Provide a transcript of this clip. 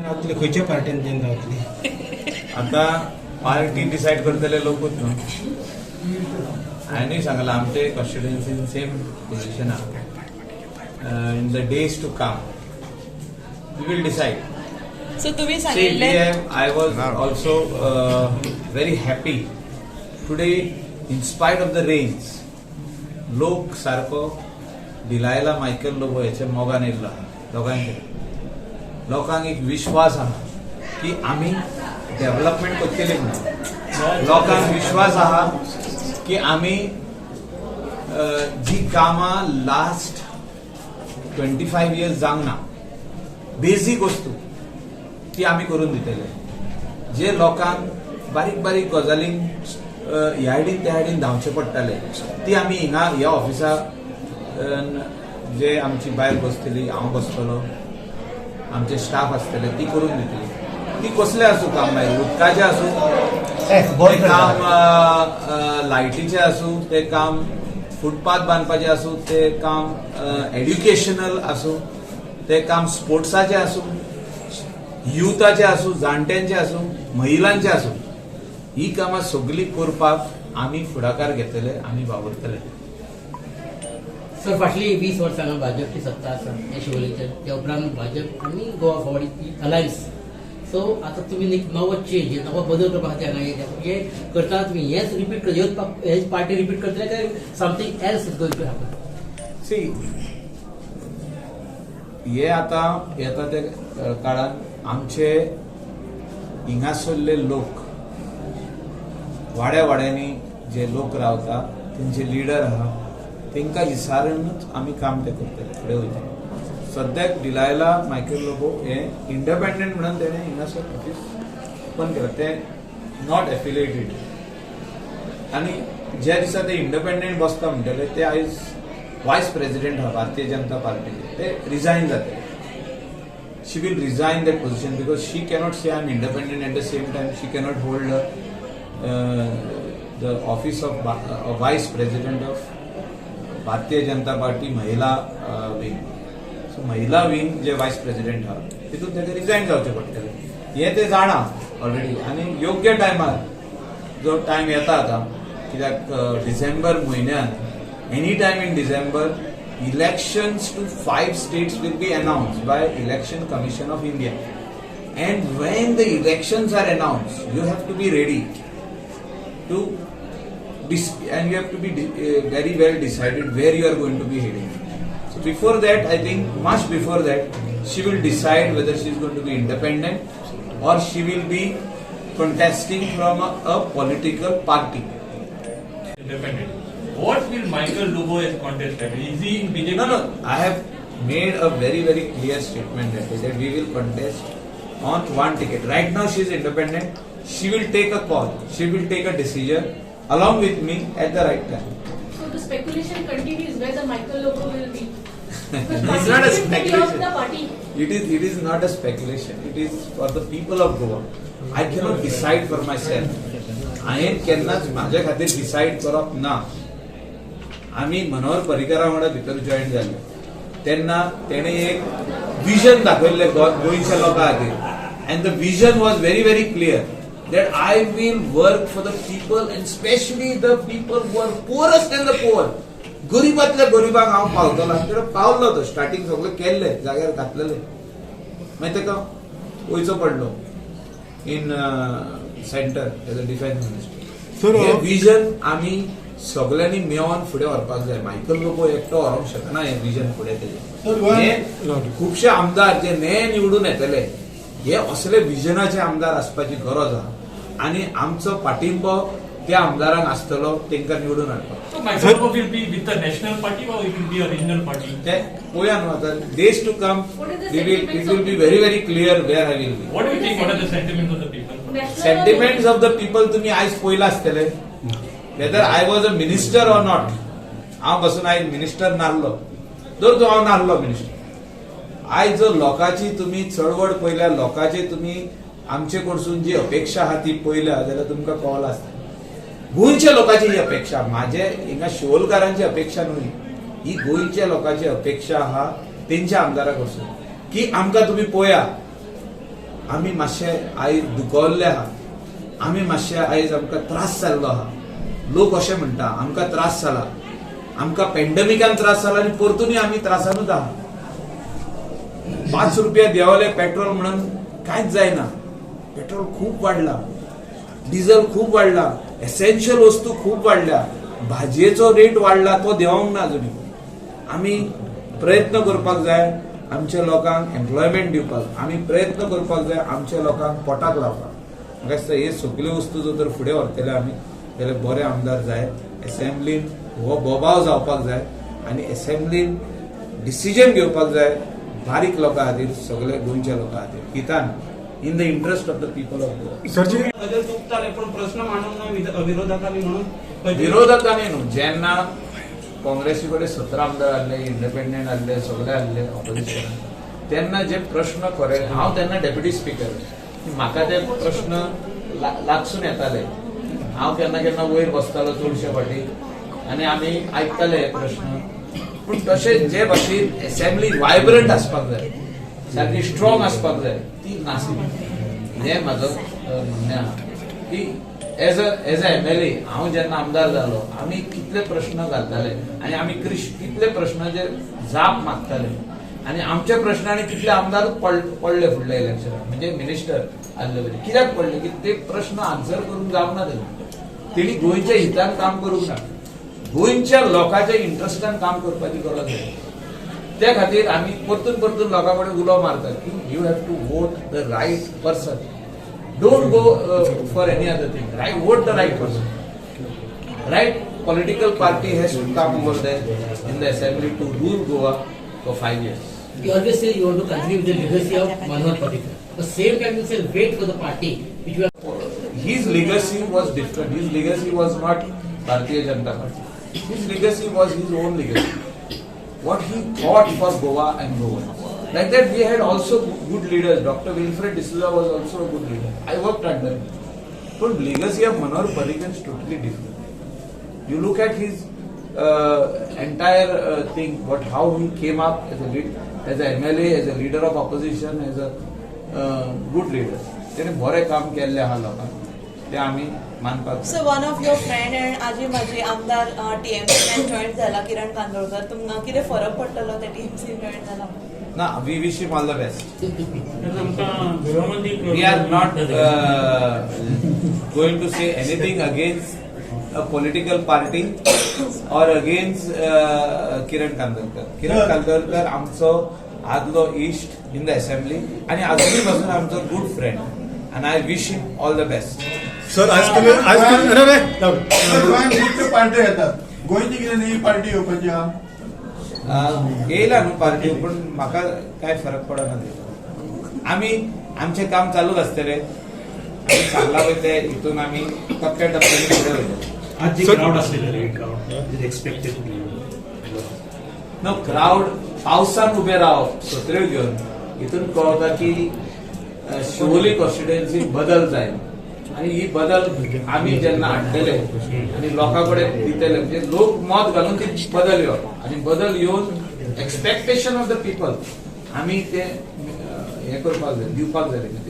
रावतले, खंयच्या पार्टीन रावतले? आता पार्टी डिसायड करतले लोकूच न्हू. हांवें सांगलां, आमचे कॉन्स्टिट्युएन्सीन सेम पोझिशन आहा. In the days to come we will decide. So तुम्ही See, we सांगितले have, I was also very happy today, in spite of the rains, लोक सारको डिलायला मायकल लोबो हेच्या मोगान येयल्लो आहा. दोगांयचे लोकांक एक विश्वास आहा की आमी डेव्हलपमेंट करतले म्हणून. लोकांक विश्वास आहा की आमी जी कामां लास्ट 25 इयर्स जावंक ना, बेजीक वस्तू, ती आमी करून दितले. जे लोकांक बारीक बारीक गजालींक ह्या सायडीन त्या सायडीन धांवचें पडटालें, ती आमी हिंगा ह्या ऑफिसा जे आमची बायल बसतली, हांव बसतलो, आमचे स्टाफ आसतले, ती करून दितली. ती कसलें आसूं काम, मागीर उदकाचें आसूं, तें काम लायटीचें आसूं, तें काम फुटपाथ बांदपाचें आसूं, तें काम एड्युकेशनल आसूं, तें काम स्पोर्ट्साचें आसूं, युथाचें आसूं, जाणट्यांचें आसूं, महिलांचें आसूं, ही कामां सगळीं करपाक आमी फुडाकार घेतले, आमी वावुरतले. सर, फाटली 20 वर्सां हांगा भाजपची सत्ता आसा हे शिवोलेचेर. त्या उपरांत भाजप आनी गोवा फॉरवर्ड अलायन्स. सो आतां तुमी एक नवो चेंज, नवो बदल करपा खातीर हांगा येयल्या. हे करतना तुमी हेच रिपीट, हेच पार्टी रिपीट करतले काय something else is going to happen? See, हे आतां येता ते काळान आमचे हिंगासरले लोक, वाड्या वाड्यांनी जे लोक रावता, तेंचे लिडर आहा, तेंकां विचारूनच आमी काम तें करतले, फुडें वयतले. सद्याक डिलायला मायकल लोबो हे इंडिपेंडंट म्हणून तेणें हिंगासर ऑफीस ओपन केलां, तें not affiliated. आनी ज्या दिसा ते इंडिपेंडंट बसता म्हणटले, ते आयज वायस प्रेसिडेंट आहा भारतीय जनता पार्टीचे, ते रिजायन जातले. She will resign that position because she cannot say I'm independent, at the same time she cannot hold the office of vice president of Bharatiya Janata party महिला wing. So महिला wing जे voice president आहा, तितून ताका resign जावचें पडटलें, हें ते जाणा ऑलरेडी. आनी योग्य टायमार जो टायम येता आतां, कित्याक डिसेंबर म्हयन्यान, any time in December, elections to five states will be announced by Election Commission of India, and when the elections are announced, you have to be ready to and you have to be very well decided where you are going to be heading. So before that, I think much before that, she will decide whether she is going to be independent or she will be contesting from a political party. Independent. What will Michael Lobo as contestant? Is he in BJP? No, I have made a very, very clear statement that is that we will contest on one ticket. Right now she is independent. She will take a call. She will take a decision along with me at the right time. So the speculation continues where the Michael Lobo will be. It's not a speculation. The party. It is not a speculation. It is for the people of Goa. I cannot decide for myself. हांवें केन्नाच म्हाज्या खातीर decide करप ना. आमी मनोहर पर्रीकरा वांगडा भितर join जाले तेन्ना तेणें एक विजन दाखयल्लें गोंयच्या लोकां खातीर, and the vision was very, very clear that I will work for the people and specially the people who are poorest and the poor. गरिबांतल्या गरिबांक हांव पावतलो. आनी तेणें पावलो. तो स्टार्टींग सगळें केल्लें, जाग्यार घातलेलें, मागीर ताका वयचो पडलो in center as a defence minister. Sir, hey vision आमी सगळ्यांनी मेळोन फुडें व्हरपाक जाय. मायकल लोबो एकटो व्हरूंक शकना हें विजन फुडें सर, तेजें. हे खुबशे आमदार जे ने निवडून येतले, हे असले विजनाचे आमदार आसपाची गरज आहा आनी आमचो पाठिंबो त्या आमदारांक आसतलो, तांकां निवडून हाडपाक. So Michael Lobo will be with the national party or it will be a regional party? ते पळोवया न्हू आतां, days to come. What is the we will it sentiments will of be people? Very, very clear where I will be. What do you think? What are the sentiments of the people? National or sentiments of the people तुम्ही आयज पळयला आसतले, whether I was a minister or not. हांव बसून आयज minister नासलो, जर तूं हांव नासलो मिनिस्टर, आयज जर लोकांची तुमी चळवळ पळयल्या, लोकांची तुमी आमचे कडसून जी अपेक्षा आहा ती पळयल्या जाल्यार तुमकां कळला आसता, गोंयच्या लोकांची ही अपेक्षा. माझे हिंगा शिवोलकारांची अपेक्षा न्हय ही, गोंयच्या लोकांची अपेक्षा आहा तेंच्या आमदारा कडसून की आमकां तुमी पळया. आमी मातशे आयज दुखवल्ले आहा, आमी मातशे आयज आमकां त्रास जाल्लो आहा. लोक अशें म्हणटा, आमकां त्रास जाला, आमकां पेंडमिकान त्रास जाला आनी परतूनय आमी त्रासानूच आहा. 5 रुपया देंवले पेट्रोल म्हणून कांयच जायना. पेट्रोल खूब वाडला, डिझल खूब वाडला, एसेन्शियल वस्तू खूब वाडल्या, भाजयेचो रेट वाडला, तो देंवोंक ना अजुनूय. आमी प्रयत्न करपाक जाय आमच्या लोकांक एम्प्लॉयमेंट दिवपाक, आमी प्रयत्न करपाक जाय आमच्या लोकांक पोटाक लावपाक. म्हाका दिसता हे सगल्यो वस्तू जर तर फुडें व्हरतले आमी जाल्यार बरे आमदार जाय, एसेंब्लीन हो बोबाव जावपाक जाय आनी एसेंब्लीन डिसिजन घेवपाक जाय बारीक लोकां खातीर, सगळे गोंयच्या लोकां खातीर, हितान, in the interest of the people of Goa. सरजी. बदल चुकताले, पण प्रश्न मांडूंक ना विरोधकांनी म्हणून. विरोधकांनी न्हू, जेन्ना काँग्रेसी कडेन 17 आमदार आहले, इंडिपेंडंट आहले, सगळे आहले ऑपोजिशन, तेन्ना जे प्रश्न खरे, हांव तेन्ना डेप्युटी स्पीकर, म्हाका ते प्रश्न लागसून येताले. हांव केन्ना केन्ना वयर बसतालो चडशे फाटी आनी आमी आयकताले हे प्रश्न. पूण तशें जे भाशेन एसेंब्ली वायब्रंट आसपाक जाय, सारकी स्ट्रॉंग आसपाक जाय, ती नासली. हें म्हाजो म्हणणें आहा की as a MLA हांव जेन्ना आमदार जालो, आमी कितले प्रश्न घालताले आनी आमी कितले प्रश्नाचेर जाप मागताले आनी आमच्या प्रश्नांनी कितले आमदार पडले फुडल्या इलेक्शनाक, म्हणजे मिनिस्टर आसले पळय, कित्याक पडले की ते प्रश्न आन्सर करूंक जावंक ना तेणी. तेणी गोंयच्या हितान काम करूंक ना, गोंयच्या लोकांच्या इंट्रस्टान काम करपाची गरज आसा. त्या खातीर आमी परतून परतून लोकां कडेन उलो मारतात की you have to vote the right person. Don't go for any other thing, right? Vote the right person. Right political party has to come over there in the assembly to rule Goa for 5 years. You always say you want to continue with the legacy of Manohar Parrikar. The same time you say wait for the party which you are His legacy was different. His legacy was not Bharatiya Janata Party. His legacy was his own legacy. What he thought for Goa and Goa. Like that, we had also good leaders. Dr. Wilfred D'Souza was also a good leader. I worked under him. But legacy of Manohar Parrikar is totally different. You look at his entire thing, what how he came up as a MLA, as a leader of opposition, as a good leader. त्याने बरें काम केल्लें आहा लोकांक, तें आमी मानपाक जाय. So one of your friend and आजी माजी आमदार टीएमसी जॉईन झाला, किरण कांदोळकर, तुमकां कितें फरक पडटलो ते टीएमसी जॉईन जाला? ना, we wish him all the best. कारण आमकां गृहमंत्री We are not going to say anything against a political party or against Kiran Kandolkar. Kiran Kandolkar आमचो आदलो इश्ट इन the assembly आणि अजूनय पासून आमचो good friend and I wish him all the best. Sir, आजकाल आजकाल अरे अरे. सर, गोंयांत खुबश्यो पार्ट्यो येतात, गोंयची कितें नवी पार्टी येवपाची आहा? येयला न्हू पार्टी, पूण म्हाका काय फरक पडना तेचो. आमी आमचें काम चालूच आसतलें. आमी सांगला पळय ते हितून आमी टप्प्या टप्प्यांनी फुडें वयतले. आज जी सर- क्राऊड असलेली, crowd is expected. No crowd, पावसान उबे रावप सत्र्यो घेवन, हितून कळटा की शिवोली कॉन्स्टिट्युएन्सी बदल जाय आणि ही बदल आमी जेन्ना हाडटले आनी लोकां कडेन दितले, म्हणजे लोक मत घालून ती बदल येवप आनी बदल येवन एक्सपेक्टेशन ऑफ the people आमी ते हें करपाक जाय, दिवपाक जाय तेंकां.